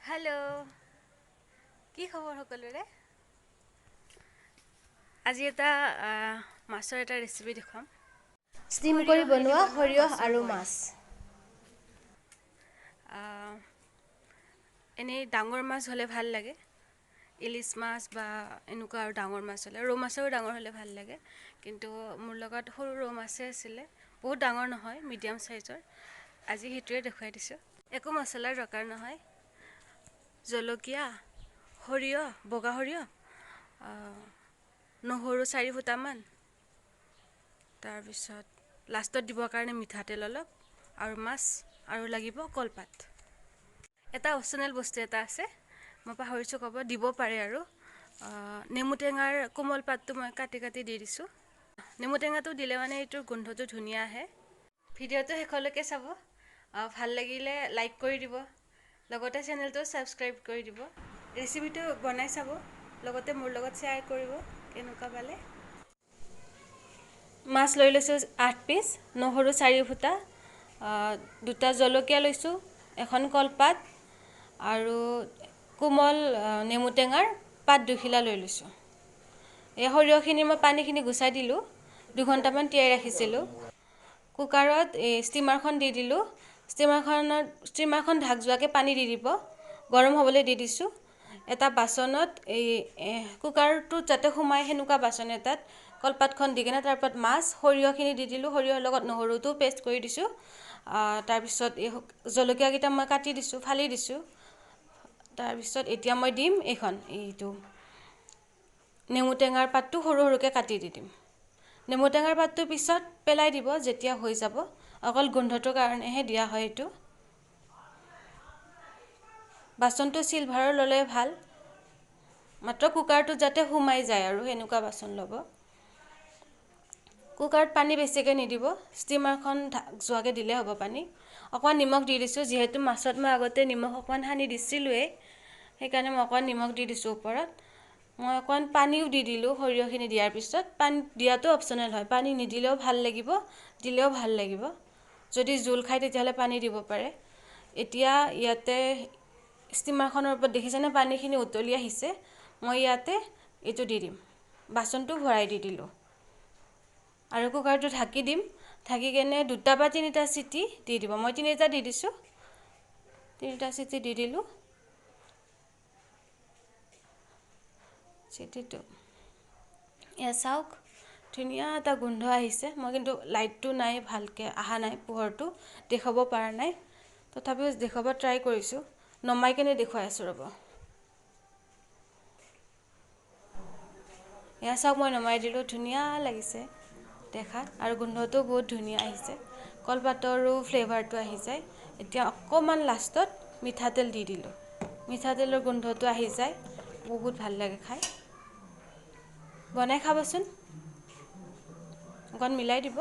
Hello', কি খবৰ সকলোৰে? আজি এটা মাছৰ এটা ৰেচিপি দেখুৱাম। ষ্টিম কৰি সৰিয়হেদি বনোৱা বনোৱা সৰিয়হ মাছৰ আৰু বইল। মাছ। এনেই ডাঙৰ মাছ হ'লে ভাল লাগে, ইলিছ মাছ বা এনেকুৱা আৰু ডাঙৰ মাছ হ'লে, ৰৌ মাছৰো ডাঙৰ হ'লে ভাল লাগে। কিন্তু মোৰ লগত সৰু ৰৌ মাছে আছিলে, বহুত ডাঙৰ নহয়, মিডিয়াম চাইজৰ। আজি সেইটোৱে দেখুৱাই দিছোঁ। একো মছলাৰ দৰকাৰ নহয়। জলকীয়া, সৰিয়হ, বগা সৰিয়হ, নহৰু 4 ফুটামান, তাৰপিছত লাষ্টত দিবৰ কাৰণে মিঠাতেল অলপ আৰু মাছ, আৰু লাগিব কলপাত। এটা অপশ্যনেল বস্তু এটা আছে, মই পাহৰিছোঁ ক'ব, দিব পাৰে আৰু। নেমু টেঙাৰ কোমল পাতটো মই কাটি কাটি দি দিছোঁ। নেমু টেঙাটো দিলে মানে এইটোৰ গোন্ধটো ধুনীয়া আহে। ভিডিঅ'টো শেষলৈকে চাব, ভাল লাগিলে লাইক কৰি দিব, লগতে চেনেলটো ছাবস্ক্ৰাইব কৰি দিব। ৰেচিপিটো বনাই চাব, লগতে মোৰ লগত শ্বেয়াৰ কৰিব কেনেকুৱা পালে। মাছ লৈ লৈছোঁ 8 পিচ, নহৰু 4 ফুটা, দুটা জলকীয়া লৈছোঁ, এখন কলপাত আৰু কোমল নেমু টেঙাৰ পাত দুখিলা লৈ লৈছোঁ। এই সৰিয়হখিনি মই পানীখিনি গুচাই দিলোঁ, দুঘণ্টামান তিয়াই ৰাখিছিলোঁ। কুকাৰত এই ষ্টিমাৰখন দি দিলোঁ। ষ্টিমাৰখন ঢাক যোৱাকৈ পানী দি দিব, গৰম হ'বলৈ দি দিছোঁ। এটা বাচনত এই কুকাৰটোত যাতে সোমায় সেনেকুৱা বাচন এটাত কলপাতখন দি কিনে তাৰ ওপৰত মাছ, সৰিয়হখিনি দি দিলোঁ। সৰিয়হৰ লগত নহৰুটো পেষ্ট কৰি দিছোঁ। তাৰপিছত এই জলকীয়াকেইটা মই কাটি দিছোঁ, ফালি দিছোঁ। তাৰপিছত এতিয়া মই দিম এইখন, এইটো নেমু টেঙাৰ পাতটো সৰু সৰুকৈ কাটি দি দিম। নেমু টেঙাৰ পাতটো পিছত পেলাই দিব যেতিয়া হৈ যাব, অকল গোন্ধটোৰ কাৰণেহে দিয়া হয় এইটো। বাচনটো চিলভাৰৰ ল'লে ভাল, মাত্ৰ কুকাৰটোত যাতে সোমাই যায় আৰু সেনেকুৱা বাচন ল'ব। কুকাৰত পানী বেছিকৈ নিদিব, ষ্টিমাৰখন যোৱাকৈ দিলে হ'ব পানী। অকণমান নিমখ দি দিছোঁ, যিহেতু মাছত মই আগতে নিমখ অকণমান সানি দিছিলোঁৱেই, সেইকাৰণে মই অকণমান নিমখ দি দিছোঁ ওপৰত। মই অকণমান পানীও দি দিলোঁ সৰিয়হখিনি দিয়াৰ পিছত। পানী দিয়াটো অপশ্যনেল হয়, পানী নিদিলেও ভাল লাগিব, দিলেও ভাল লাগিব। যদি জোল খায় তেতিয়াহ'লে পানী দিব পাৰে। এতিয়া ইয়াতে ষ্টিমাৰখনৰ ওপৰত দেখিছেনে পানীখিনি উতলি আহিছে। মই ইয়াতে এইটো দি দিম, বাচনটো ভৰাই দি দিলোঁ আৰু কুকাৰটো ঢাকি দিম। ঢাকি কেনে 2টা বা 3টা চিটি দি দিব। মই 3টা দি দিছোঁ, 3টা চিটি দি দিলোঁ। চিটিটো এয়া চাওক, ধুনীয়া এটা গোন্ধ আহিছে। মই কিন্তু লাইটটো নাই, ভালকৈ অহা নাই, পোহৰটো দেখুৱাব পৰা নাই, তথাপিও দেখুৱাব ট্ৰাই কৰিছোঁ। নমাই কেনে দেখুৱাই আছোঁ ৰ'ব। এয়া চাওক, মই নমাই দিলোঁ, ধুনীয়া লাগিছে দেখাত আৰু গোন্ধটো বহুত ধুনীয়া আহিছে। কলপাতৰো ফ্লেভাৰটো আহি যায়। এতিয়া অকণমান লাষ্টত মিঠাতেল দি দিলোঁ, মিঠাতেলৰ গোন্ধটো আহি যায়, বহুত ভাল লাগে খাই। বনাই খাবচোন, অকণ মিলাই দিব।